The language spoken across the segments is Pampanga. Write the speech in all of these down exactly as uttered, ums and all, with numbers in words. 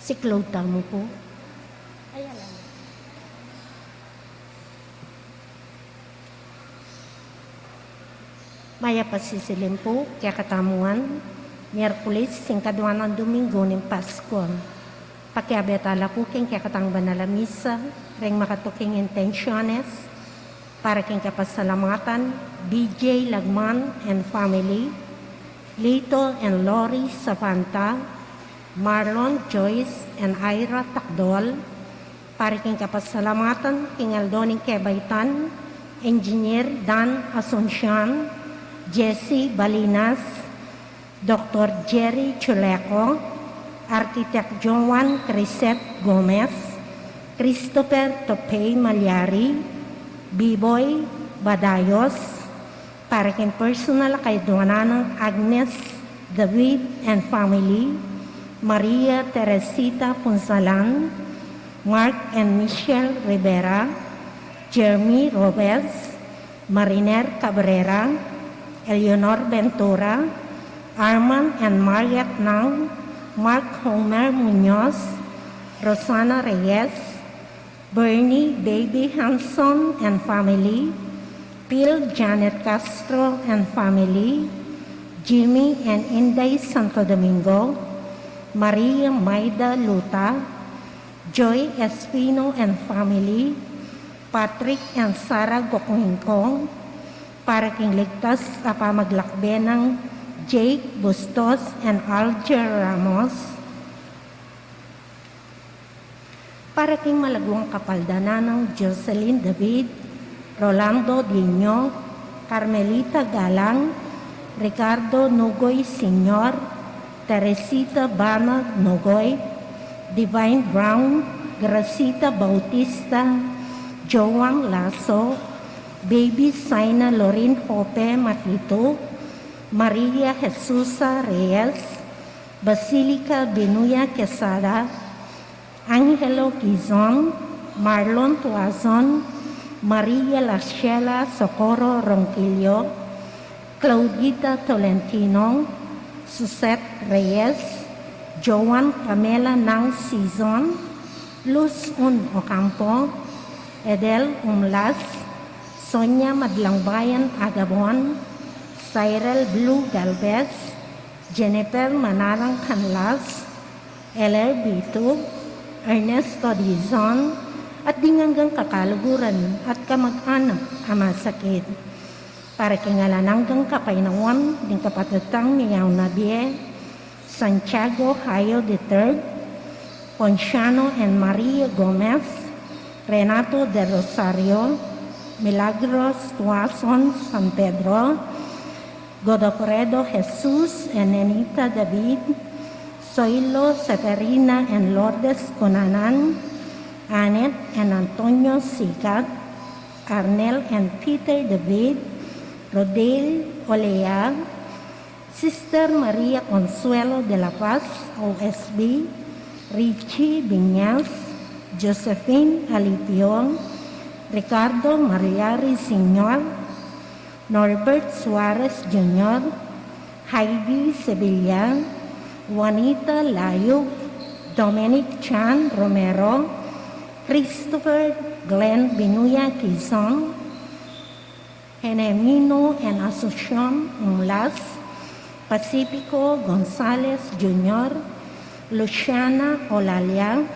Siklaud tamu pu. Mayap a sisilim pu kekatamu ngan, Miyerkules, ing kadua nang Domingo ning Paskua. Pakiabe tala pu king kekatang banal a misa, ring makatuking intensiones, para king kapasalamatan, B J Lagman and family, Lito and Lori Savanta, Marlon, Joyce and Ira Takdol, para king kapasalamatan king aldo ning kebaitan, Engineer Dan Asuncion, Jesse Balinas, Doktor Jerry Chuleco, Architect Joan Crisette Gomez, Christopher Topey Malyari, Biboy Badayos, para king personal a kayadwanan nang Agnes David and family, Maria Teresita Punsalan, Mark and Michelle Rivera, Jeremy Robes, Mariner Cabrera, Eleanor Ventura, Arman and Mariet Nang, Mark Homer Muñoz, Rosana Reyes, Bernie Baby Hanson and family, Phil Janet Castro and family, Jimmy and Inday Santo Domingo, Maria Maida Luta, Joy Espino and family, Patrick and Sarah Gokuingkong, para king ligtas a pamaglakbe nang Jake Bustos and Alger Ramos, para king malaguang kapaldanan nang Jocelyn David, Rolando Diño, Carmelita Galang, Ricardo Nugoy Senior, Teresita Banag Nugoy, Divine Brown, Gracita Bautista, Joan Lasso, Baby Saina Lorin Hope Matito, Maria Jesusa Reyes, Basilica Binuya Quesada, Angelo Quizon, Marlon Tuazon, Maria Lashela Socorro Ronquillo, Claudita Tolentino, Suzette Reyes, Joan Pamela Nang Sison, Luz Un Ocampo, Edel Umlas, Sonia Madlangbayan Agabon, Cyril Blue Galvez, Jennifer Manarang Canlas, Eler Bitug, Ernesto Dizon, at ding anggang kakaluguran at kamag-anak a masakit. Para king alang anggang kapaynawan ding kapatad tang miyauna bie, Santiago Hayo the third, Ponciano and Maria Gomez, Renato de Rosario, Milagros Tuason San Pedro, Godofredo Jesus and Nenita David, Soilo Seferina and Lourdes Cunanan, Annette and Antonio Sicat, Arnel and Peter David, Rodel Olea, Sister Maria Consuelo de la Paz, O S B, Richie Viñas, Josephine Alipio, Ricardo Mariari Senior, Norbert Suarez Junior, Heidi Sevilla, Juanita Layug, Dominic Chan Romero, Christopher Glenn Binuya Quizon, Genemino and Asuncion Umlas, Pacifico Gonzalez Junior, Luciana Olalia,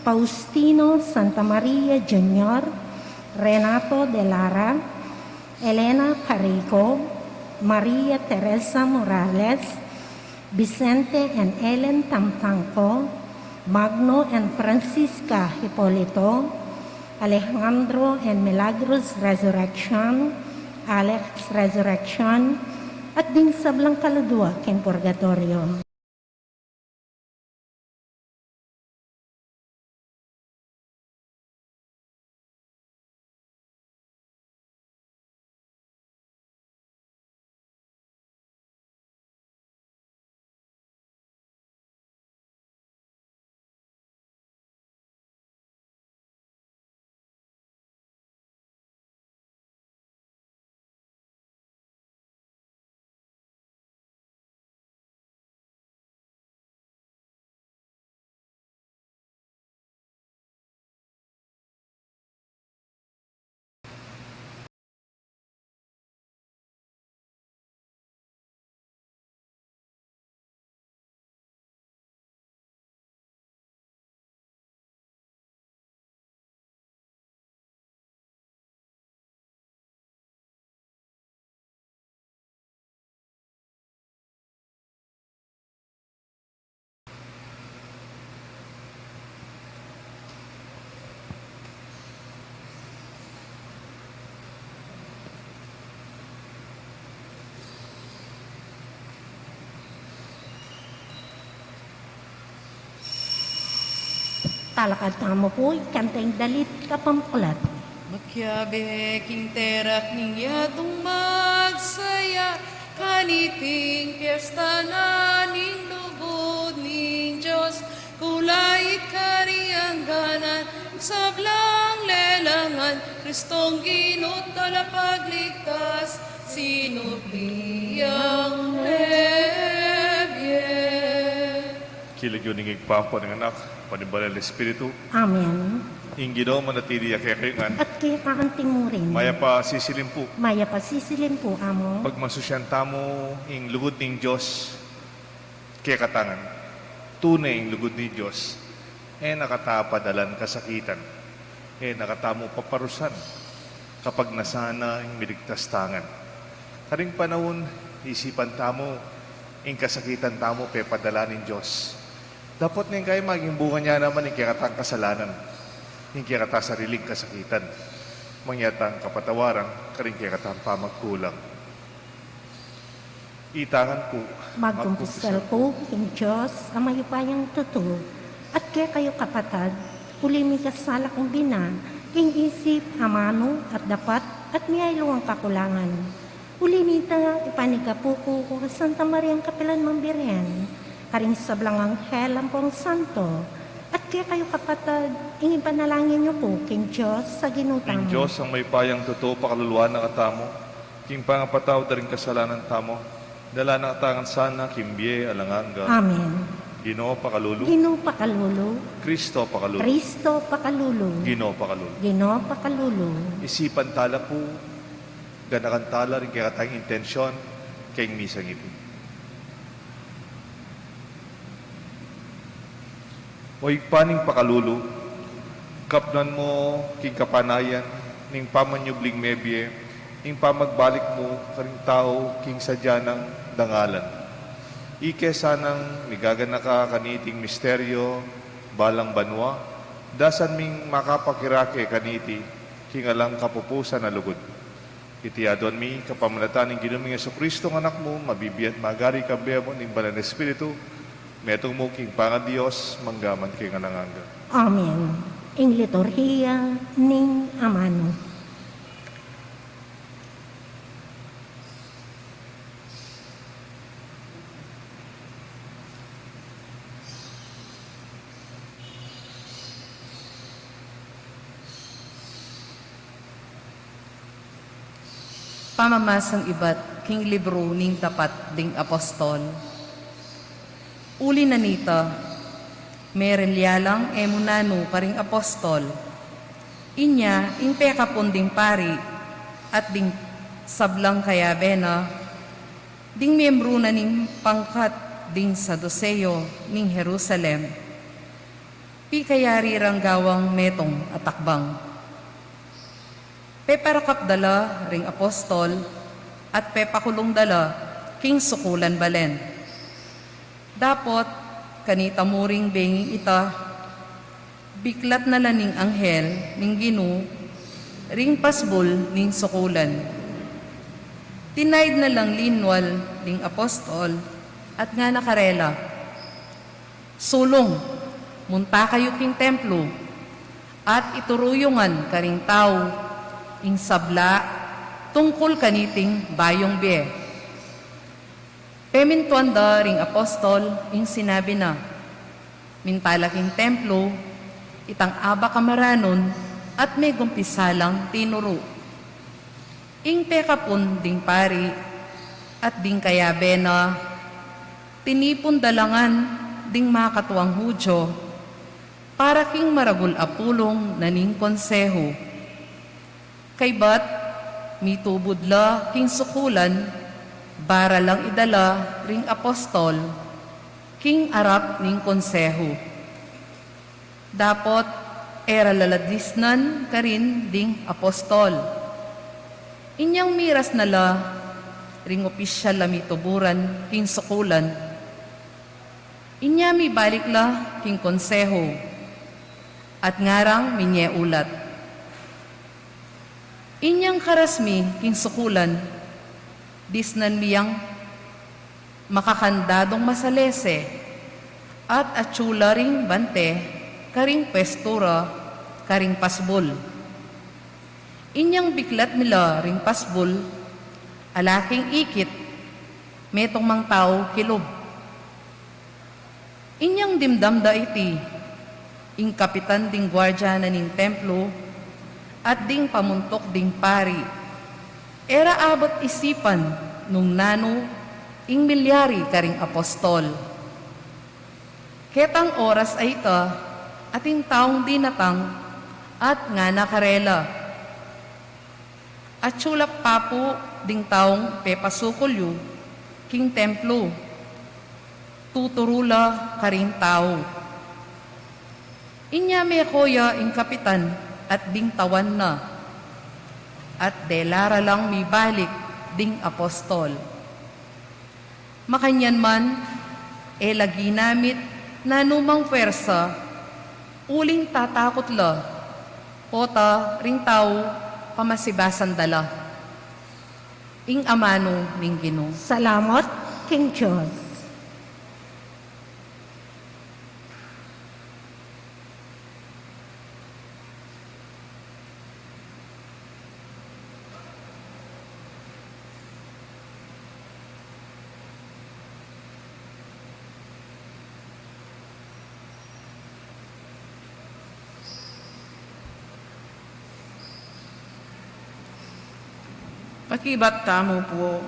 Faustino Santa Maria Junior, Renato de Lara, Elena Carico, Maria Teresa Morales, Vicente and Ellen Tamtangco, Magno and Francisca Hipolito, Alejandro and Milagros Resurrection, Alex Resurrection, at ding sablang kaladua king purgatorio. Talakad tamu pu ing kanta ing dalit kapamuklat. Makiabe king terak ning yatung magsaya, kaniting piesta na ning lugud ning Dios, kulait kari angganan, sablang lelangan, Kristong Ginu't Talapagligtas, sinubli yang mebie. King lagyu ning Ibpa, ampo ning Anak, ampo ning Banal a Espiritu. Amen. Ing Ginu manatili ya kekayu ngan. At keka antimurin. Mayap a sisilim pu. Mayap a sisilim pu, Among. Pagmasusyan tamu ing lugud ning Dios kekatamu ngan. Tune ing lugud ning Dios, e na kata padalan kasakitan, e na katamu paparusan, kapagnasan na ing miligtas tana ngan. Karing panaun, isipan tamu ing kasakitan tamu pepadala ning Dios. Dapot neng kaya maging bunga na naman ing kekatang kasalanan, ing kekatang sariling kasakitan, mangyaring kapatawaran karing kekatang pamagkulang. Itangan pu. Magkumpisal ku king Dios a mayupayang tutu, at kekayu kapatad, uli mi kasala kung bina, king isip, amanu, at dapat, at miyayaliwang kakulangan. Uli nita, ipanigapu ku kang Santa Mariang kapilan mang Birhen, karing sablang anghel ampong santo, at kekayu kapatad, ing ipanalangin yu ku king Dios a Ginu tamu. Ing Dios a mayupayang tutu pakaluluan na katamu, king pangapatawad da ring kasalanan tamu, dala na kata ngan sana king bie alang angga. Amen. Ginu pakalulu. Ginu pakalulu. Kristo pakalulu. Kristo pakalulu. Ginu pakalulu. Ginu pakalulu. Isipan tala pu, ganakan tala ring kekatang intensyon king misang iti. O Ibpa ning pakalulu, kapnan mu king kapanayan ning pamanyubling mebie ing pamagbalik mu karing tau king sadya nang dangalan. Ike sanang migaganaka kaniting misteryo balang banua, dasan ming makapakirake kaniti king alang kapupusan a lugud. Iti aduan mi kapamilatan ning Ginu ming Jesucristo, Anak mu, mabibie at magari kambe mu ning Banal a Espiritu, metung mu king pangaDios, mangga man king alang angga. Amen. Ing liturhiya ning amanu. Pamamasang ibat king libru ning Tapat ding Apostol. Uli na nita, merelya lang e mu nanu karing apostol. Inya ing pekapun ding pari at ding sablang kayabe na, ding miembru na ning pangkat ding Saduseo ning Jerusalem. Pikayari rang gawang metung a takbang. Peparakap da la ring apostol at pepakulung da la king sukulan balen. Dapot kanita mu ring benging ita, biklat na la ning anghel ning Ginu ring pasbul ning sukulan. Tinaid na lang linwal ding apostol at ngana karela, "Sulung, munta kayu king templu, at ituru yu ngan karing tau ing sabla tungkul kaniting bayung bie." Pemintuan da ring apostol ing sinabi na. Minta la king templu, itang abak a maranun at megumpisa lang tinuru. Ing pekapun ding pari at ding kayabe na, tinipun da la ngan ding makatuang Judio para king maragul a pulung na ning konsehu. Kaybat mitubud la king sukulan, bara lang idala ring apostol king arap ning konsehu. Dapot e ra la la disnan karin ding apostol. Inyang miras na la ring opisyal a mituburan king sukulan. Inya mibalik la king konsehu at ngarang minye ulat. Inyang karas mi king sukulan, disnan mi yang makakandadung masalese at atyu la ring bante karing pwestu ra karing pasbul. Inyang biklat mi la ring pasbul, ala king ikit, metung mang tau kilub. Inyang dimdam da iti, ing kapitan ding guardia na ning templo at ding pamuntuk ding pari, e ra abat isipan nung nanu ing milyari karing apostol. Ketang oras a ita, ating taung dinatang at ngana karela, "Atyu la pa pu ding taung pepasukul yu king templo, tuturu la karing tau." Inya meko ya ing kapitan at ding tawan na, at dela ra lang mibalik ding apostol. Makanyan man, e la ginamit nanumang pwersa, uling tatakut la, pota ring tau pamasibasan da la. Ing amanu ning Ginu. Salamat king Dios. Pakibat tamu pu.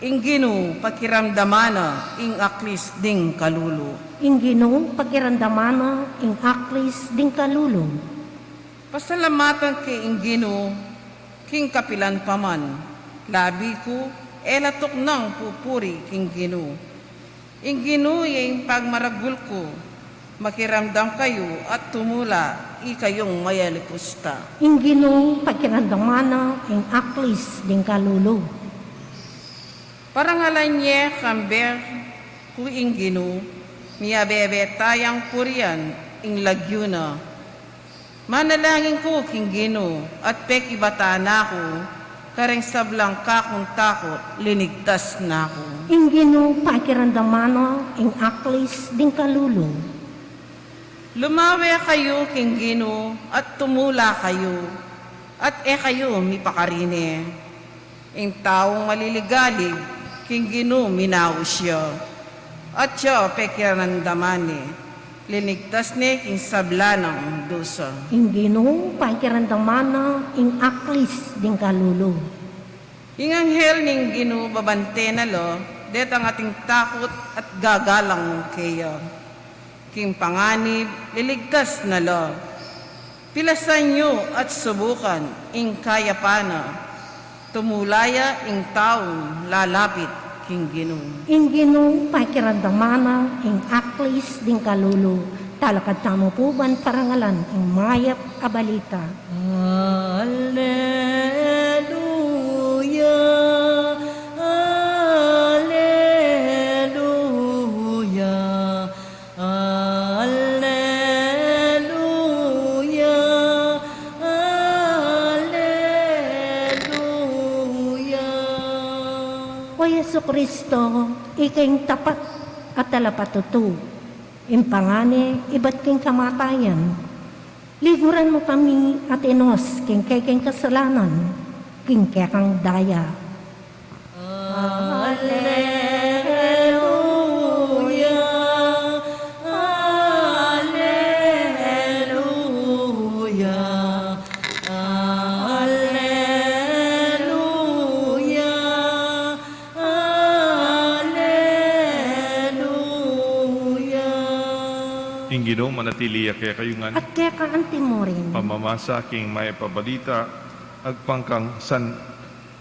Ing Ginu pakiramdaman na ing aklis ding kalulu. Ing Ginu pakiramdaman na ing aklis ding kalulu. Pasalamatan ke ing Ginu, king kapilan pa man, labi ku e la tuknang pupuri king Ginu. Ing Ginu ya ing pagmaragul ku, makiramdam kayu at tumula, ikayung mayalipusta. Ing Ginu pakiramdaman na ing aklis ding kalulu. Parangalan ye kambe ku ing Ginu, miyabebe tayang purian ing lagyu na. Manalangin ku king Ginu, at pekibatan na ku, kareng sablang kakung takut, linigtas na ku. Ing Ginu pakiramdaman na ing aklis ding kalulu. Lumawe kayu king Ginu, at tumula kayu, at e kayu mipakarine. Ing taung maliligalig king Ginu minaus ya, at ya pekiramdaman ne, linigtas ne king sabla nang dusa. Ing Ginu pakiramdaman na ing aklis ding kalulu. Ing anghel ning Ginu babante na la detang ating takut at gagalang keya. King panganib, liligtas na la. Pilasan yu at subukan ing kayapan na. Tumula ya ing taung lalapit king Ginu. Ing Ginu pakiramdaman na ing aklis ding kalulu. Talakad tamu pu ban parangalan ing mayap a balita. Alleluia, alleluia, alleluia, alleluia. O Jesucristo, ika ing tapat a talapatutu, ing pangan ne ibat king kamatayan. Liguran mu kami, Atin Dios, king kekeng kasalanan, king kekang daya. Alleluia, alleluia, alleluia, alleluia. Ing Ginu manatili ya kekayu ngan. At keka anti murin. Pamamasa king mayap a balita agpang kang San,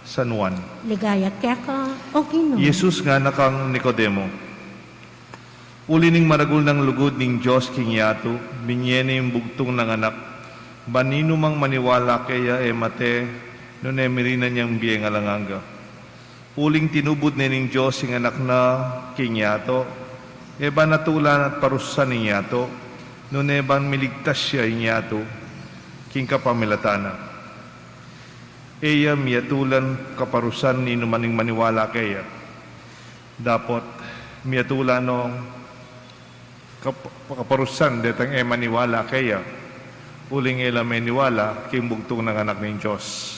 San Juan. Ligaya keka, O Ginu. Jesus ngana kang Nicodemo, uli ning maragul nang lugud ning Dios king yatu, binye ne ing bugtung nang anak, ban ninumang maniwala keya e mate, nune mirinan yang bie alang angga. Uling tinubud ne ning Dios ing anak na king yatu, e ban atulan at parusan ing yatu, nune ban miligtas ya ing yatu king kapamilatan na. E ya miatulan kaparusan ninuman ning maniwala keya. Dapot miatulan nong Kap-, kaparusan detang e maniwala keya, uling e la meniwala king bugtung nang Anak ning Dios.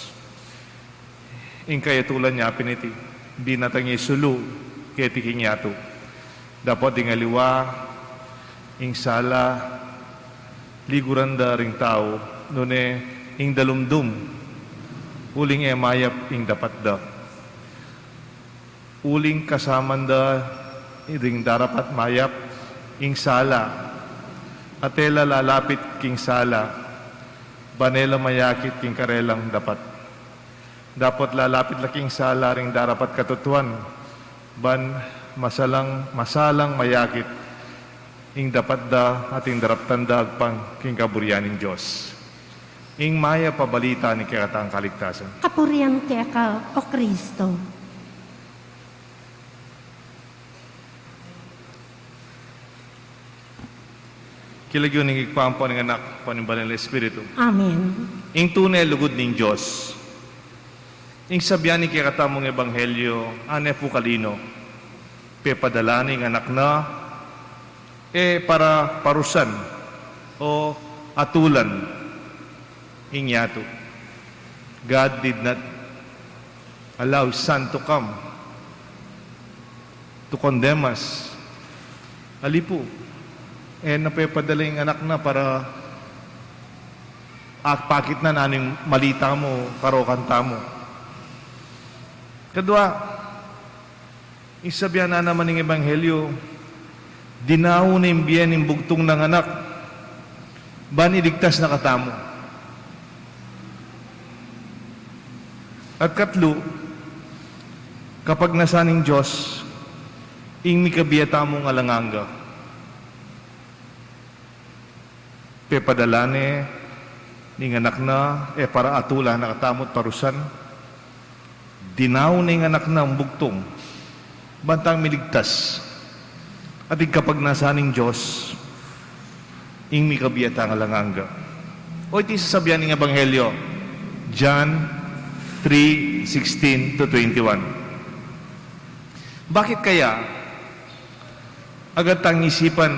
Ing kayatulan ya pin iti, binatang ya ing sulu keti king yatu. Dapot ding aliwa, ing sala, liguran da ring tau, nune ing dalumdum, uling e mayap ing dapat da. Uling kasaman da ring darapat mayap ing sala, at e la lalapit king sala, ban e la mayakit king karelang dapat. Dapot lalapit la king sala ring darapat katutuan, ban masalang, masalang mayakit ing dapat da at ing daraptan da agpang king kaburian ning Dios. Ing mayap a balita ning kekatang kaligtasan. Kapurian keka, O Kristo. King lagyu ning Ibpa, ampo ning Anak, ampo ning Banal a Espiritu. Amen. Ing tune lugud ning Dios. Ing sabian ning kekatamung ebanghelyo, ane pu kalino. Pepadala ne ing Anak na, e para parusan o atulan ing yatu. God did not allow His Son to come to condemn us. Ali pu, e na pepadala ing Anak na para akpakit na nanu ing mali tamu, karokan tamu. Kadua, ing sabian na naman ning ebanghelyo, dinaun ne ing bie ning bugtung nang Anak, ban iligtas na katamu. At katlu, kapagnasan ning Dios, ing mikabie tamung alang angga. Pepadala ne ing Anak na, e para atulan na katamu at parusan. Dinaun ne ing Anak na ing bugtung, ban tang miligtas. At ing kapagnasan ning Dios, ing mikabie tang alang angga. O iti sasabian ning ebanghelyo, John three sixteen to twenty-one. Bakit kaya agad tang isipan,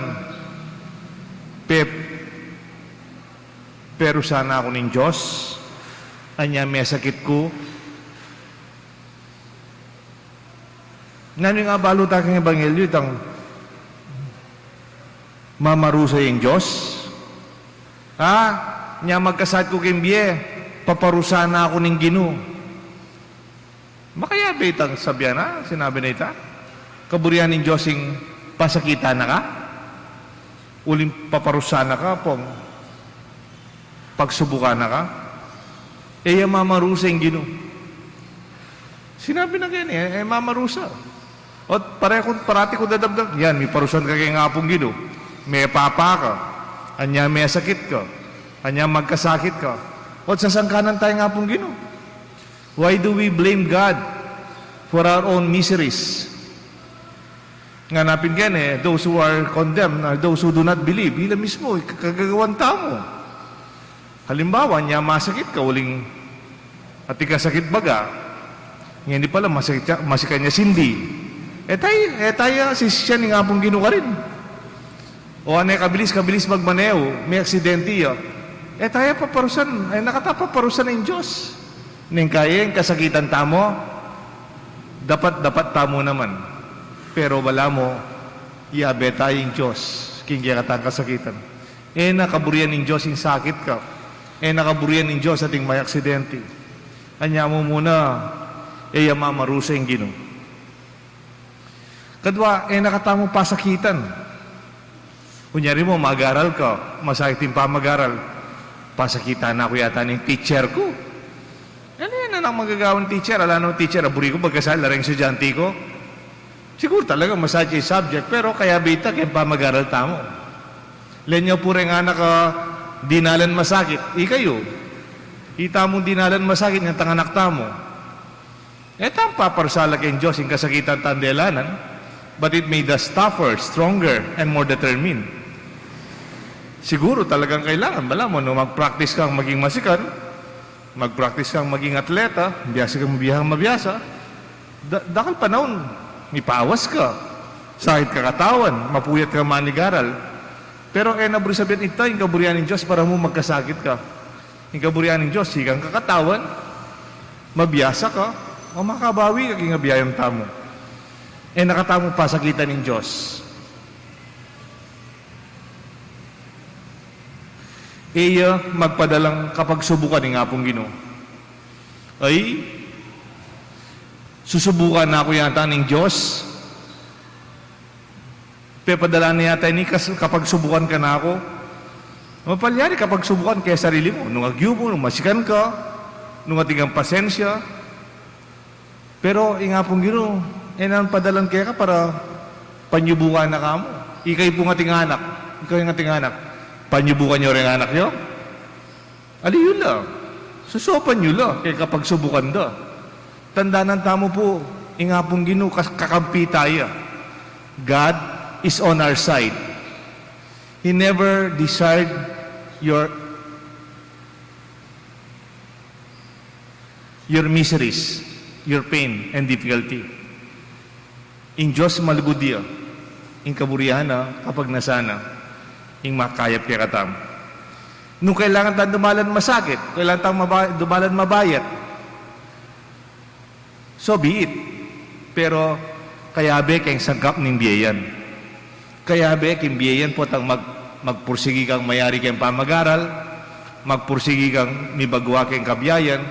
pe-, perusan na ku ning Dios, anya mesakit ku? Nanu ing abalu ta king ebanghelyo, itang mamarusa ing Dios? A, nya magkasakit ku king bie, paparusan na ku ning Ginu. Makayabe itang sabian, a, sinabi na ita? Kaburian ning Dios ing pasakitan na ka? Uling paparusan na ka, pung pagsubukan na ka? E ya mamarusa ing Ginu. Sinabi na keni, e, e mamarusa. Ot pare ku, parati ku dadamdam, yan, miparusan ka king Apung Ginu. Mepapa ka, anya mesakit ka, anya magkasakit ka. Ot sasangkanan taya ing Apung Ginu. Why do we blame God for our own miseries? Ngana pin keni, those who are condemned are those who do not believe. Ila mismu, kagagawan tamu. Halimbawa, nya masakit ka, uling atin kang sakit baga. Ngeni pala, masakit ya, masikan ya sindi. E taya, e taya sisyan ning Apung Ginu karin. O ane kabilis, kabilis magmaneu, me-aksidente ya. E taya paparusan, e na kata paparusan ning Dios. Neng kaya ing kasakitan tamu, dapat, dapat tamu naman. Pero balamu, iyabe taya ing Dios king kekatang kasakitan. E na kaburian ning Dios ing sakit ka. E na kaburian ning Dios atin me-aksidente. Anya mu muna, e ya mamarusa ing Ginu. Kadua, e na katamu pasakitan. Kunyari mu, mag-aral ka, masakit ing pamag-aral. Pasakitan na ku yata ning teacher ku. Yan, yan, anak, magagawan teacher. Ala namang teacher a buri ku, pagkasakit la ring estudyante ku. Siguru talaga masakit ya ing subject, pero kayabe ita king pamag-aral tamu. Lenya pu reng anak a dinalan masakit, ikayu. Ita mung dinalan masakit, ing anak tamu. E tang paparusala king Dios ing kasakitan tang delanan, but it made us tougher, stronger, and more determined. Siguru talagang kailangan, balamu, no, mag-practice kang maging masikan, mag-practice kang maging atleta, biasa kang mabiasa, mabiasa. Da-, dakal panaun, mipawas ka, sakit ka katawan, mapuyat kang manigaral. Pero e na buri sabian ita ing kaburian ning Dios para mu magkasakit ka. Ing kaburian ning Dios, ikang kakatawan, mabiasa ka, o makabawi ka king abiayan tamu. E na katamu pasakitan ning Dios. E ya magpadalang kapagsubukan ing Apung Ginu. Ay, susubukan na ku yata ning Dios. Pepadala na yata ini kas-, kapagsubukan kanaku. Mapalyari kapagsubukan keng sarili mu. Nung agyu mu, nung masikan ka, nung atin kang pasensya. Pero ing Apung Ginu, e na padalan keka para panyubukan na kamu. Ikayu pung ating anak. Ikayu ing ating anak. Panyubukan yu ring anak yu? Ali yu la. Susupan yu la keng kapagsubukan da. Tandanan tamu pu, ing Apung Ginu kas-, kakampi taya. God is on our side. He never desired your, your miseries, your pain, and difficulty. Ing Dios malugud ya, ing kaburian na, kapagnasan na, ing makayap kekatamu. Nung kailangan tang dumalan masakit, kailangan tang maba-, dumalan mabayat, so be it. Pero kayabe keng sangkap ning bie yan. Kayabe keng bie yan potang mag-, magpursigi kang mayari keng pamag-aral, magpursigi kang mibagwa keng kabiayan,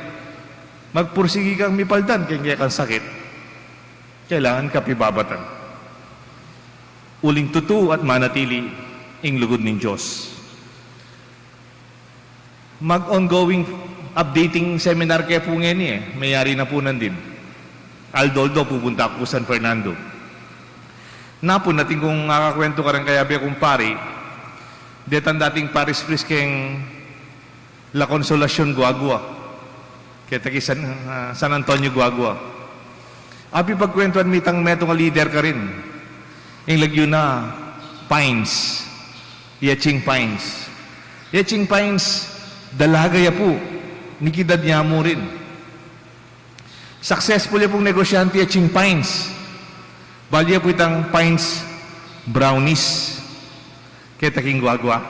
magpursigi kang mipaldan keng kekang sakit. Kailangan kapibabatan. Uling tutu at manatili ing lugud ning Dios. Mag-ongoing updating seminar ke pu ngeni e. Mayari na pu nandin. Aldo-aldo pupunta ku San Fernando. Napun atin kung akakwentu kareng kayabe kung pari, detang dating parish priest keng La Consolacion, Guagua. Keta ki San, ah, San Antonio, Guagua. Api pagkwentuan mi itang metung a lider karin. Ing lagyu na Pines. Yeching Pines. Yeching Pines, dalaga ya pu. Nikidad ya mu rin. Successful ya pung negosyante ya Ching Pines. Balu ya pu itang Pines Brownies. Keta king Guagua.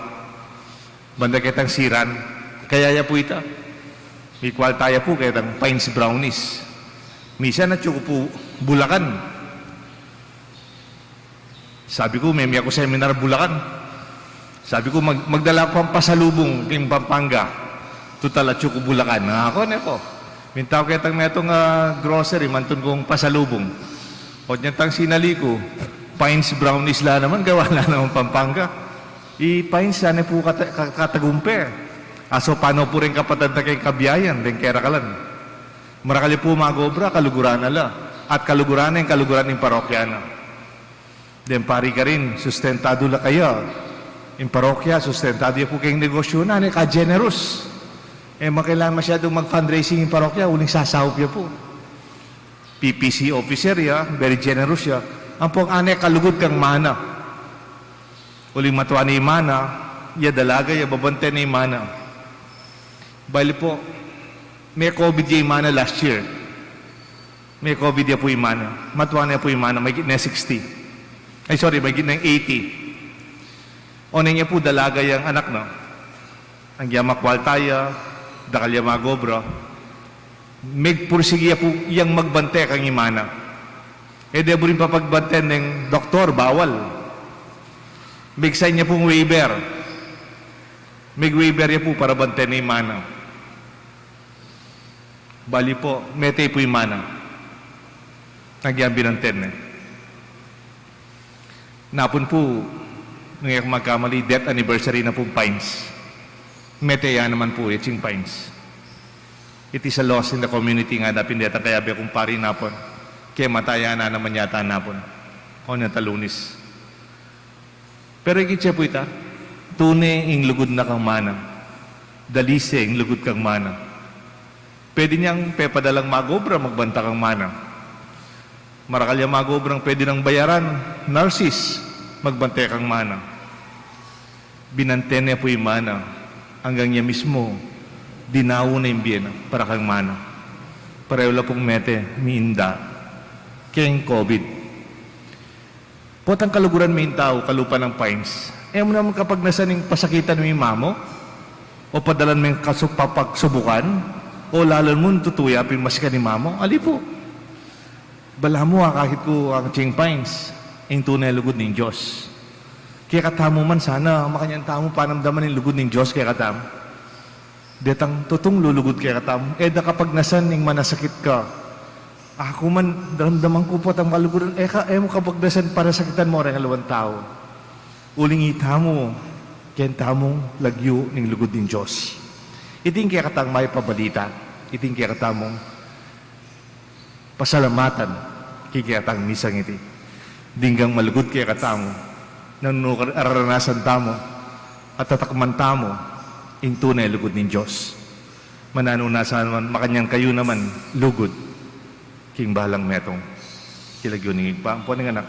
Banda ketang Siran. Kaya ya pu ita. Mikwalta ya pu ketang Pines Brownies. Misan atyu ku pu Bulacan. Sabi ku, meme aku seminar Bulacan. Sabi ku, "Mag-, magdala ku pang pasalubung king Pampanga. Tutal atyu ku Bulacan." Na, aku ne pu. Minta ku ketang metung a grocery, mantun kung pasalubung. O, nya tang sinali ku, Pines Brownies la naman, gawa la naman Pampanga. I Pines, sane pu kata-, ka-, katagumpe. Aso pano pu ring kapatad na keng kabiayan, deng kerakalan. Marakal ya pu mag-obra, kaluguran na la. At kaluguran na ing kaluguran ning parokya na. Deng pari karin, sustentadu la kaya. Ing parokya, sustentadu ya pu keng negosyu na, ne ka generous. E, makailangan masyadung mag-fundraising ing parokya, uling sasaup ya pu. P P C officer ya, very generous ya. Ampong ane kalugud kang mana. Uling matua ne ing mana, ya dalaga, ya babante ne ing mana. Bali pu, me-COVID ya ing mana last year. Me-COVID ya pu ing mana. Matua ne pu ing mana, maigit ne sixty. Ay, sorry, maigit ne eighty. Oneng ya pu dalaga yang anak na. Anggia makwalta ya, dakal ya mag-obra. Megpursigi ya pu yang magbante kang imana. E de buring papagbanten neng doktor, bawal. Meg-sign ya pung waiver. Meg-waiver ya pu para banten ne imana. Bali pu, mete pu imana. Anggia binanten ne. Napun pu, nung e ku magkamali, death anniversary na pung Pines. Mete ya naman pu, Yeching Pines. It is a loss in the community nga da pin detang kayabe kung pari napun. Kemata ya na naman yata napun. O neta Lunis. Pero ikit ye pu ita, tune ing lugud na kang mana. Dalise ing lugud kang mana. Pwede neng pepadalang mag-obra, magbanta kang mana. Marakal ya mag-obrang pwede nang bayaran, nurses, magbante kang mana. Binante ne pu ing mana, anggang ya mismu, dinaun ne ing bie na para kang mana. Pareho la pung mete, miinda keng COVID. Potang kaluguran me ing tau kalupa nang pines. E mu naman kapagnasan ing pasakitan me ing mama mu, o padalan me ing kasu-, papagsubukan, o lalan mung tutuya pin masikan ing mama mu. Ali pu. Balamu akakit ku ing pines, ing tune lugud ning Dios. Kekatamu man sana, makanyan tamu panamdaman ing lugud ning Dios kekatamu. Detang tutung lulugud kekatamu, e da kapagnasan ing manasakit ka. Aku man, daramdaman ku potang kaluguran, e ka, e mu kapagnasan panasakitan mu reng aliwang tau. Uling itamu, keng tamung lagyu ning lugud ning Dios. Iti ing kekatang mapabalita, iti ing kekatamung pasalamatan, king kekatang misang iti. Dinggang malugud kekatamu, nanu no araranasan tamu, at tatakman tamu, ing tune lugud ning Dios. Mananu na sana man, makanyan kayu naman, lugud, king balang metung. King lagyu ning Ibpa, ampo ning Anak,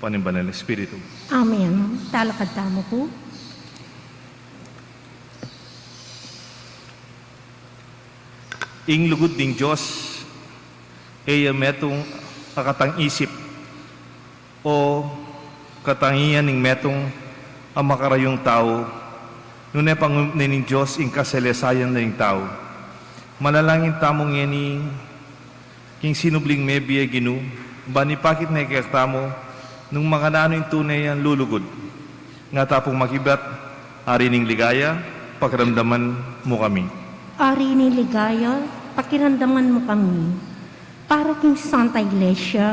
ampo ning Banal Espiritu. Amen. Talakad tamu pu. Ing lugud ning Dios, e ya metung a katang isip, o katangian ning metung a makarayung tau, nune pangup ne ning Dios ing kasalesayan da ing tau. Manalangin tamu ngeni king sinubling mebie Ginu, ban ipakit ne kekatamu nung makananu ing tune yang lulugud. Nga ta pung makibat, Ari ning ligaya, pakiramdaman mu kami. Ari ning ligaya, pakiramdaman mu kami. Para king Santa Iglesia,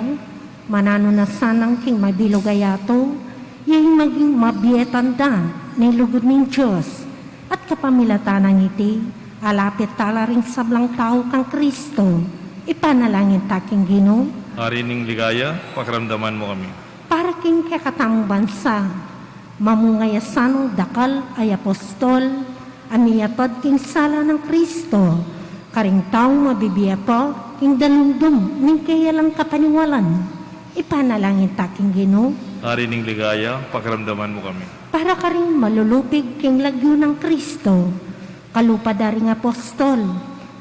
mananu na sanang king mabilug a yatu, ya ing maging mabie tanda ning lugud ning Dios, at kapamilatan nang iti, alapit tala ring sablang tau kang Kristo. Ipanalangin ta king Ginu. Ari ning ligaya, pakiramdaman mu kami. Para king kekatamung bansa, mamunga ya sanang dakal a apostol a miyatad king sala nang Kristo, karing taung mabibie pa king dalumdum ning keya lang kapaniwalan. Ipanalangin ta king Ginu. Ari ning ligaya, pakiramdaman mu kami. Para karing malulupig king lagyu nang Kristo, kalupa da ring apostol,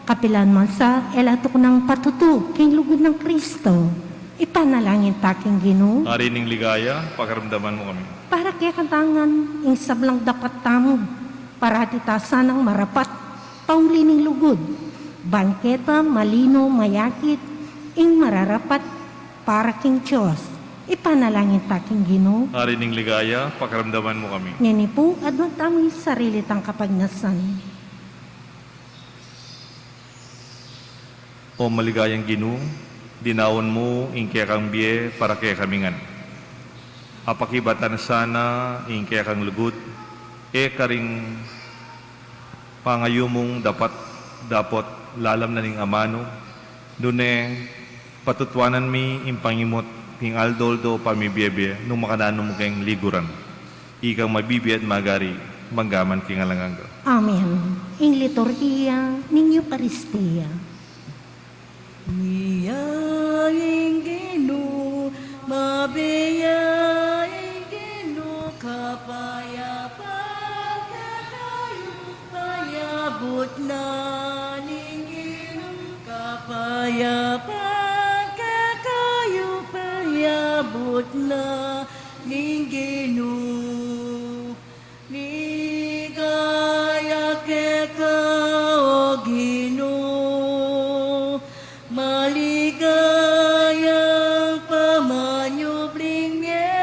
kapilan man sa e la tuknang patutu king lugud nang Kristo. Ipanalangin ta king Ginu. Ari ning ligaya, pakiramdaman mu kami. Para kekatamu ngan ing sablang dapat tamu, parati ta sanang marapat, pauli ning lugud, ban keta malino mayakit ing mararapat para king Dios. Ipanalangin ta king Ginu. Ari ning ligaya, pakiramdaman mu kami. Ngeni pu, aduan tamu ing sarili tang kapagnasan. O maligayang Ginu, dinaun mu ing kekang bie para kekami ngan. Apakibatan sana ing kekang lugud, e karing pangayu mung dapat, dapot lalam na ning amanu, nune patutuanan mi ing pangimut king aldo-aldo pamibiebie nung makananu mu keng liguran. Ikang mabibie at magari, mangga man king alang angga. Amen. Ing liturgia ning Eukaristia. Mia ing Ginu, mabie ya ing Ginu, kapayapan kekayu payabut na ning Ginu, kapayapan kekayu payabut na ning Ginu. Ligaya keka, O Ginu, maligayang pamanyubling mie.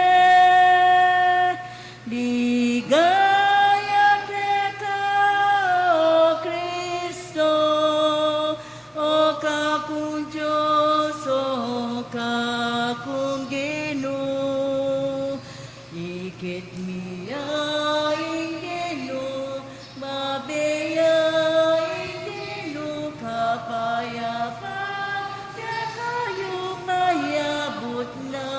Ligaya keka, O Kristo, O kakung Dios, O kakung Ginu. Ikit mi ya ing Ginu, mabie ya ing Ginu, kapayapan kekayu payabut na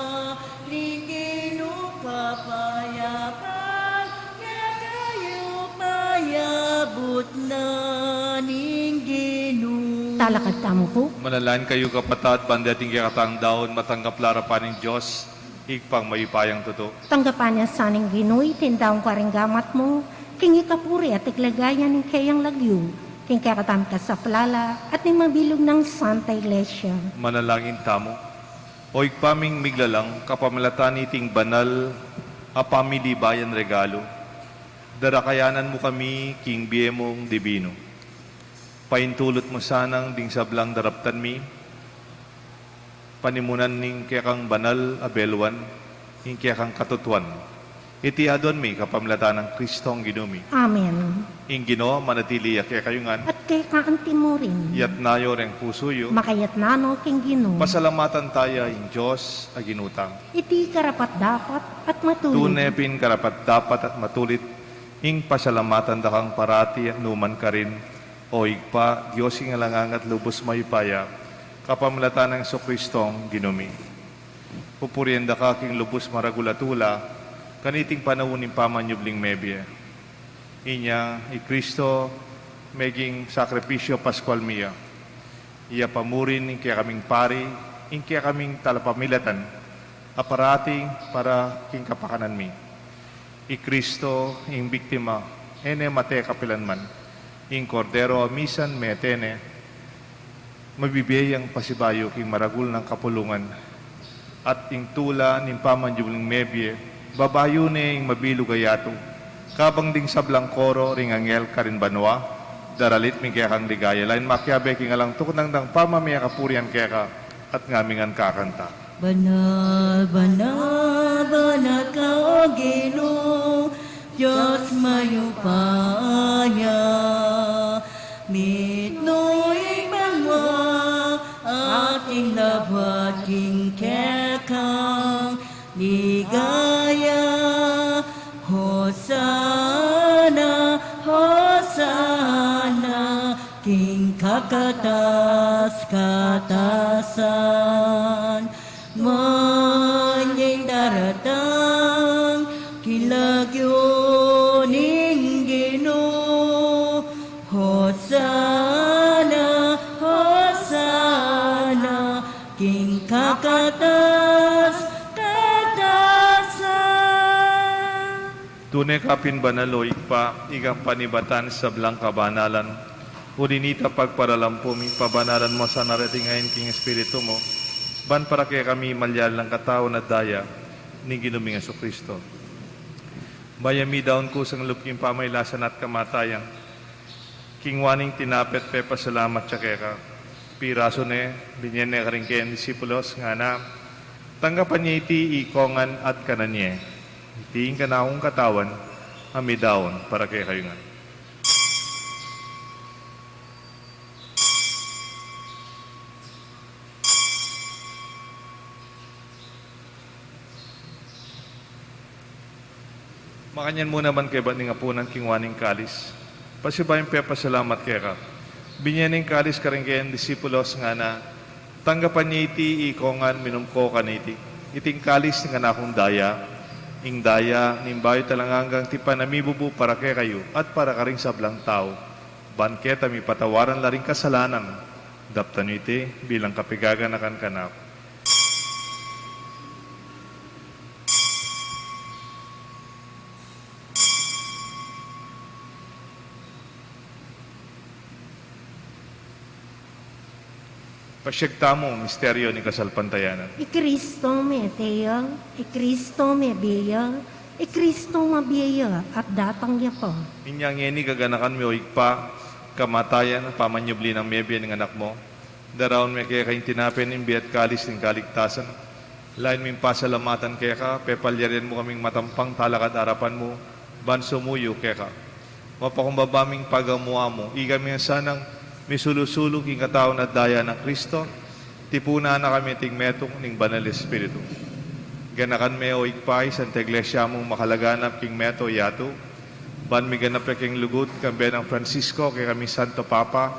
ning Ginu, kapayapan kekayu payabut na ning Ginu. Talakad tamu pu. Manalangin kayu, kapatad, ban deting kekatang daun matanggap la arapan ning Dios, Ibpang mayupayang tutu. Tanggapan na sa ning Ginu iting daun karing gamat mu, king ikapuri at ikaligayan ning keyang lagyu, king kekatamung kasaplalan at ning mabilug nang Santa Iglesia. Manalangin tamu. O Ibpa ming miglalang, kapamilatan niting banal a pamilibayan regalu, darakayanan mu kami king bie mung dibinu. Paintulut mu sanang ding sablang daraptan mi, panimunan ning kekang banal a beluan, ing kekang katutuan. Iti aduan mi kapamilatan nang Kristong Ginu mi. Amen. Ing Ginu manatili ya kekayu ngan. At keka antimurin. Yatna yu reng pusu yu. Makayatna no king Ginu. Pasalamatan taya ing Dios a Ginu tang. Iti karapat-dapat at matulit. Tune pin karapat-dapat at matulit, ing pasalamatan da kang parati at nukarin man, O Ibpa, Dios king alang angga at lubus mayupaya, kapamilatan nang Jesucristong Ginu mi. Pupurian da ka king lubus maragul a tula, kaniting panaun ning pamanyubling mebie. Inya, i Kristo, meging sakripisyu Paskual mi ya. Iya pamurin ing kekaming pari, ing kekaming talapamilatan, a parati para king kapakanan mi. I Kristo, ing biktima, e ne mate kapilanman. Ing Kordero a misan mete ne, mabibie yang pasibayu king maragul nang kapulungan. At ing tula ning pamanyubling mebie, babayu ne ing mabilug a yatu. Kabang ding sablang koro ring anghel karin banua, daralit mi ing kekang ligaya, lain makiabe king alang tuknang dang pamamie kapurian keka, at ngaming ngan kakanta. Banal, banal, banal ka, O Ginu, Dios mayupaya, mitmu ing banua, at ing labuad king kekang ligaya. Hosana, Hosana, king kakatas-katasan. Manying daratang king lagyu ning Ginu. Hosana, Hosana, king kakatas-katasan. Tune ka pin banal, O Ibpa, ika panibatan sablang kabanalan. Uli nita pagparalampu mi, pabanalan mu sana reting ain king Espiritu mu, ban para kekami malyari lang katawan at daya ning Ginu ming Jesucristo. Bayu mi daun kusang lub king pamailasan at kamatayan, kingwa ne ing tinape at pepasalamat ya keka. Pirasu ne, binye ne karing keyang disipulos, ngana: Tanggapan ye iti ikongan at kanan ye. Iti ing kanakung katawan, a midaun para kekayu ngan. Makanyan mu naman kaybat ning apunan, kingwa ne ing kalis, pasibayu yang pepasalamat keka, binye ne ing kalis karing keyang disipulos, ngana: Tanggapan ye iti ikongan, minum ko kaniti. Iti ing kalis ning kanakung daya, ing daya ning bayu at alang anggang tipan a mibubu para kekayu at para karing sablang tau, ban keta mipatawaran la ring kasalanan. Daptan yu iti bilang kapaganakan kanaku. Pasiag tamu ing misteryu ning kasalpantayanan. I Kristo mete ya, i Kristo mebie ya, i Kristo mabie ya, at datang ya pa. Inya ngeni kaganakan mi, O Ibpa, kamatayan at pamanyubli nang mebie ning Anak mu, daraun mi keka ing tinape ning bie at kalis ning kaligtasan. Lain ming pasalamatan keka, pepalyarian mu kaming matampang talakad king arapan mu, ban sumuyu keka. Mapakumbaba ming pagamu-amu, ikami ngan sanang misulu-sulu king katawan at daya nang Kristo, tipunan na kami ating metung ning Banal Espiritu. Ganakan me, O Ibpa, ing Santa Iglesia mung makalaganap king meto yatu, ban miganap ya king lugud, kambe nang Francisco, kekaming Santo Papa,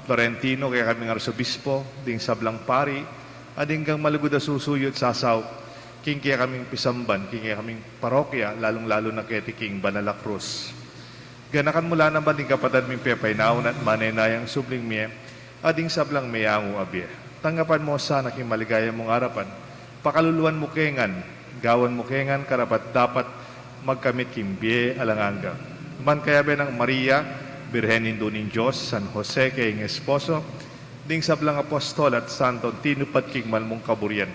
Florentino, kekaming Arsobispo, ding sablang pari, at ding anggang malugud a susuyu at sasaup king kekaming pisamban, king kekaming parokya, lalung-lalu na keti king Banal a Krus. Ganakan mu la naman ding kapatad ming pepainawa at manenayang subling mie, at ding sablang meyangu a bie. Tanggapan mu sana king maligaya mung arapan, pakaluluan mu ke ngan, gawan mu ke ngan karapat-dapat magkamit king bie alang angga. Ban kayabe nang Maria, Birhen Indu ning Dios, San Jose, kayang esposo, ding sablang apostol at santo tinupad king mal mung kaburian,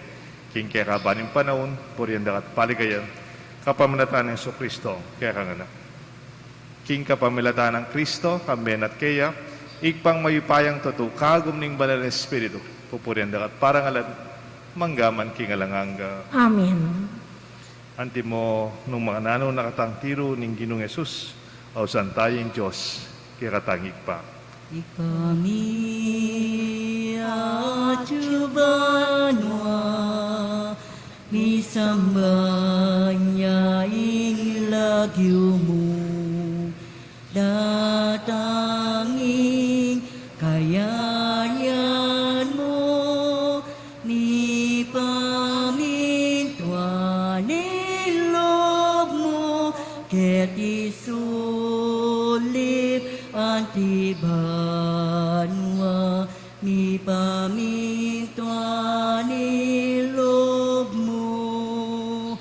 King kekaban ning panaun, purian da ka at paligayan, kapamilatan nang Jesucristo, kekang Anak. King kapamilatan nang Kristo, kambe na at keya, Ibpang mayupayang tutu, kagum ning Banal a Espiritu, pupurian da ka at parangalan, mangga man king alang angga. Amen. Antimo nung makananu na katang tiru ning Ginung Jesus, ausan taya ing Dios, kekatang Ibpa. Ibpa mi, atsu ka banua, misamban ya ing lagyu mu, datang ing kayarian mu, mipamintuan ing lub mu, keti sulip anti banua, mipamintuan ing lub mu,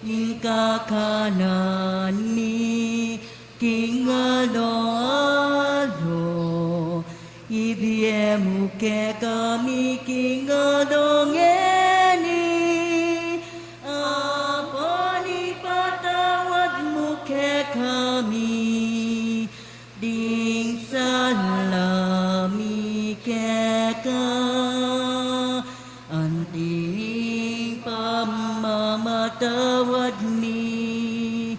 ing kakanan mi king aldo-aldo, ibie mu kekami king aldo ngeni, ampo ipatawad mu kekami ding sala mi keka, anti ing pamamatawad mi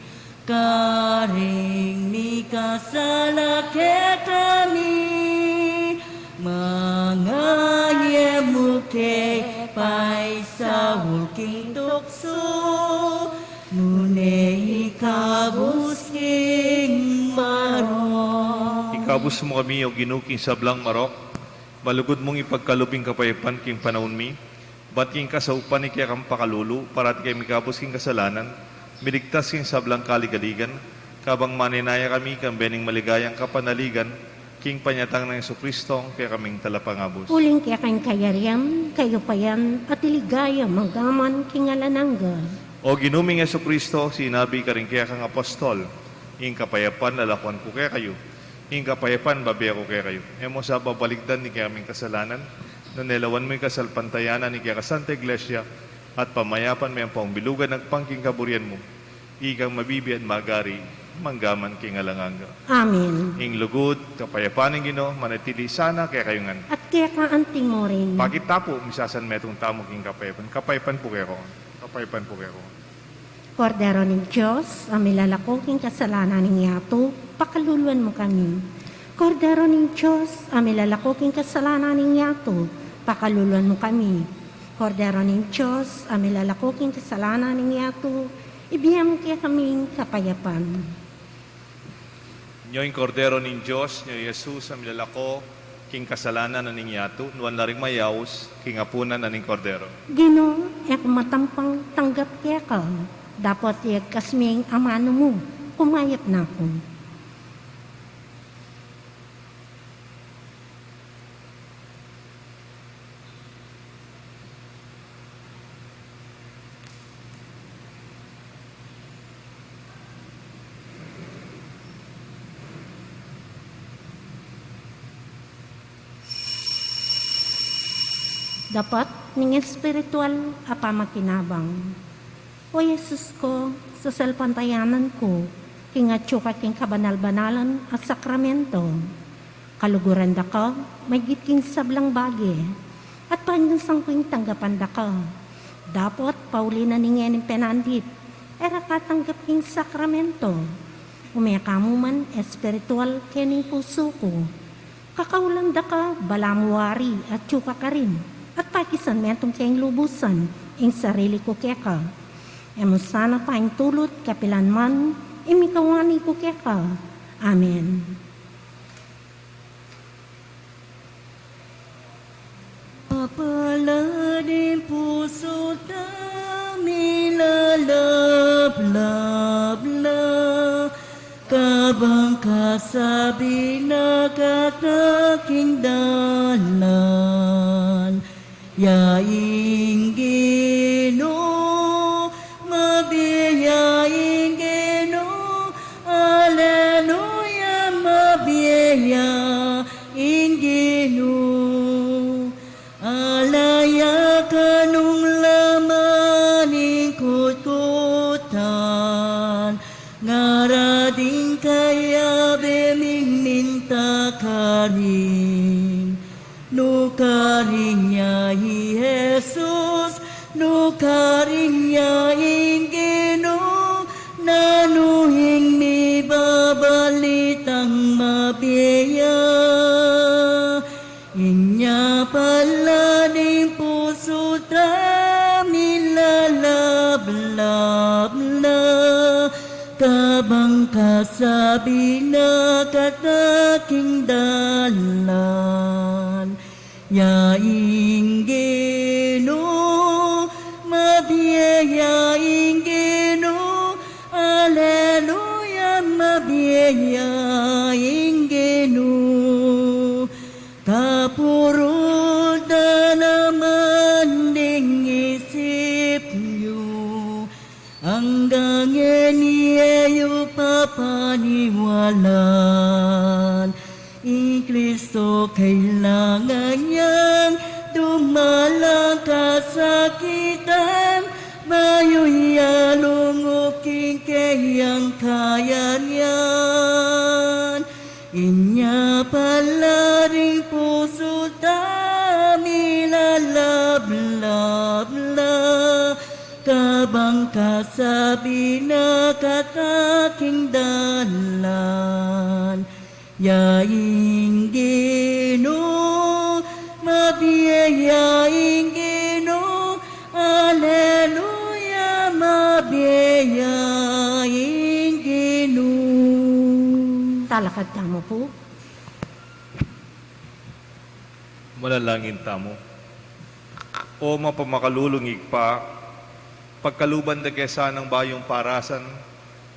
karing mikasala kekami, manga e mu ke paisaul king tuksu, nune ikabus king marok. Ikabus mu kami, O Ginu, king sablang marok, malugud mung ipagkalub ing kapayapan king panaun mi, bat king kasaupan ning kekang pakalulu, parati keng mikabus king kasalanan, miligtas king sablang kaligaligan, kabang manenaya kami kambe ning maligayang kapanaligan, king panyatang nang Jesucristo, kekaming Talapangabus. Uling keka ing kayarian, kayupayan, at ing ligaya, mangga man king alang angga. O Ginu ming Jesucristo, sinabi karing kekang apostol, ing kapayapan lalakuan ku kekayu, ing kapayapan bibie ku kekayu. E mu sa babalikdan ing kekaming kasalanan, nune lawan mu ing kasalpantayanan ning kekang Santa Iglesia, at pamayapan me ampong bilugan agpang king kaburian mu, ikang mabibie at magari, mangga man king alang angga. Amen. Ing lugud, kapayapan ning Ginu, manatili sana kekayu ngan. At keka anti mu rin. Pakit ta pu, misasanmetung tamu king kapayapan. Kapayapan pu kekongan. Kapayapan pu kekongan. Kordero ning Dios, a milalako king kasalanan ning yatu, pakaluluan mu kami. Kordero ning Dios, a milalako king kasalanan ning yatu, pakaluluan mu kami. Kordero ning Dios, a milalako king kasalanan ning yatu, ibie mu kekami ing kapayapan. Nyo ing Kordero ning Dios, nyo i Jesus a milalako king kasalanan na ning yatu, nuan la ring mayaus king apunan na ning Kordero. Ginu, e ku matampang tanggap keka, dapot iyagkas me ing amanu mu, kumayap na ku. Dapat ning espiritual a pamakinabang. O Jesus ku, sasalpantayanan ku king atyu ka king kabanal-banalan a sakramento. Kaluguran da ka maigit king sablang bage, at panyusan ku ing tanggapan da ka. Dapot pauli na ning ngening penandit, e ra ka tanggap king sakramento. Ume ka mu man espiritual kening pusu ku. Kakaulan da ka, balamu wari atyu ka karin, at pakisanmetung keng lubusan ing sarili ku keka. E mu sana paintulut kapilan man ing mikawani ku keka. Amen. Mapalad ing pusu ta, milalaplap la, kabang kasabi na kata king dalan. Ya ing Ginu, mabie ya ing Ginu, aleluya, mabie ya ing Ginu. Ala ya ka nung la I Jesus, nu karin ya ing Ginu, nanu ing mibabalitang mabie ya? Inya pala ning pusu ta milalablab na, kabang kasabi na kata king dalan. Ya ing Ginu, mabie ya ing Ginu, aleluya, mabie ya ing Ginu. Kapurul da naman ding isip yu, anggang e yu pa paniwalan. I Kristo kailangan yang dumalang kasakitan, bayu ya lungub king keyang kayarian. Inya pala ring pusu ta milalablab la, kabang kasabi na kata king dalan. Ya ing Ginu, mabie ya ing Ginu, aleluya, mabie ya ing Ginu. Talakad tamu pu. Manalangin tamu. O mapamakalulung Ibpa, pagkaluban da ke sanang bayung parasan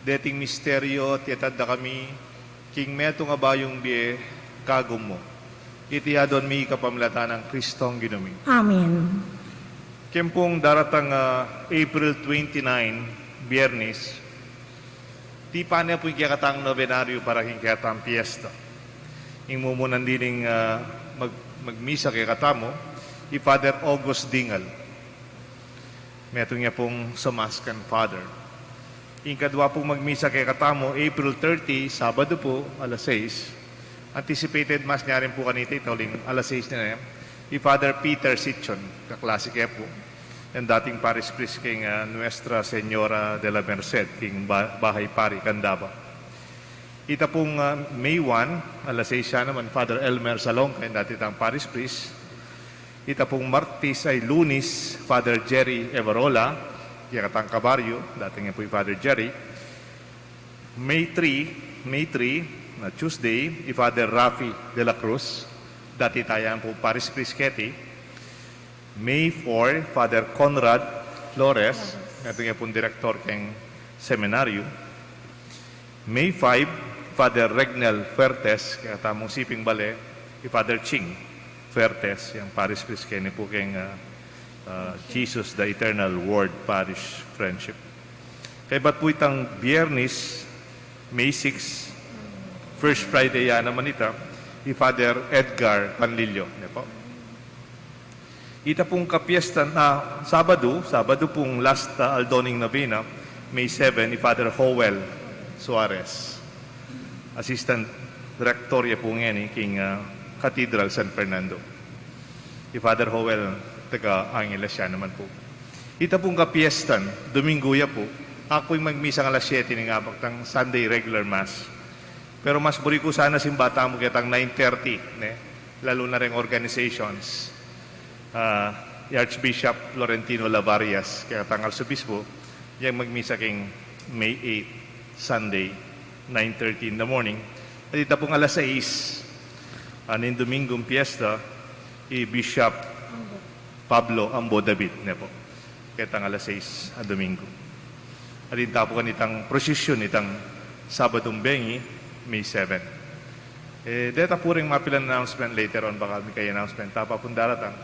deting misteryu, at iatad da kami king metung a bayung bie kagum mu. Iti adwan mi kapamilatan nang Kristong Ginu mi. Amen. Keng pung daratang, ah, April twenty-nine, Biernis, tipan ne pu ing kekatang nobenaryu para king kekatang piesta. Ing mumunan dining, ah, mag-, magmisa kekatamu, i Father August Dingal. Metung ya pung Somaskan Father. Ing kadwa pung magmisa kekatamu, April thirty, Sabado pu, alas sais. Anticipated Mass ne rin pu kanita, ita uling alas sais na ne. I Father Peter Sitchon, kaklase ke pu. Yang dating parish priest king, ah, Nuestra Señora de la Merced, king Ba-, Bahay Pari, Candaba. Ita pung, ah, May one, alas sais ya naman, Father Elmer Salonga, yang dating parish priest. Ita pung Martis ay Lunis, Father Jerry Evarola, kekatang kabaryu, dating ya pu i Father Jerry. May three, May three, na Tuesday, i Father Rafi de la Cruz, dati taya pu parish priest keti. May four, Father Conrad Flores, dating ya pung direktor keng seminaryu. May five, Father Regnel Fuertes, kekatamung siping bale, i Father Ching Fuertes, yang parish priest keni pu keng, ah, ah, Jesus the Eternal Word Parish Friendship. Kaybat pu itang Biernis, May six, First Friday ya naman ita, i Father Edgar Panlilio, ne pu. Ita pung kapiestan, ah, Sabadu, Sabadu pung last, ah, aldo ning novena, May seven, i Father Howell Suarez, Assistant Rector ya pu ngeni king, ah, Cathedral San Fernando. I Father Howell, taga Angeles ya naman pu. Ita pung kapiestan, Domingo ya pu, aku ing magmisang alas siyete ning abak tang Sunday regular Mass. Pero mas buri ku sana simba tamu ketang nine thirty, ne? Lalu na reng organizations, ah, i Archbishop Florentino Lavarias, ketang arsobispo, yang magmisa king May eight, Sunday, nine thirty in the morning. At ita pung alas sais, ah, ning Domingong piesta, i Bishop Pablo Ambo David, ne pu. Ketang alas sais a Domingo. At ita pu kanitang prosesyon itang Sabadung bengi, May seven. Eh, deta pu ring mapilan announcement later on, baka mikay announcement tapa pung daratang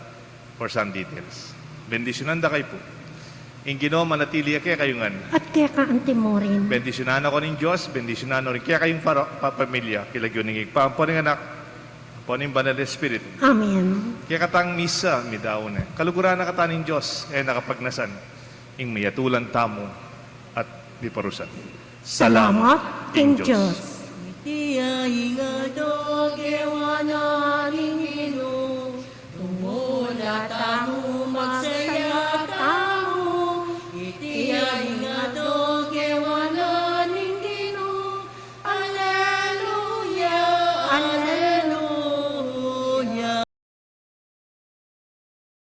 for some details. Bendisyunan da kayu pu. Ing Ginu manatili ya kekayu ngan. At keka anti mu rin. Bendisyunan na ko ning Dios, bendisyunan na rin kekayung para-, pa-, pamilya, king lagyu ning Ibpa, ampo ning Anak, ampo ning Banal Espiritu. Amen. Kekatang misa, midaun ne. Kaluguran na kata ning Dios, e na kapagnasan, ing mayatulan tamu at miparusa. Salamat king Dios. Iti ing aldo gewa na ning Ginu, tumula ta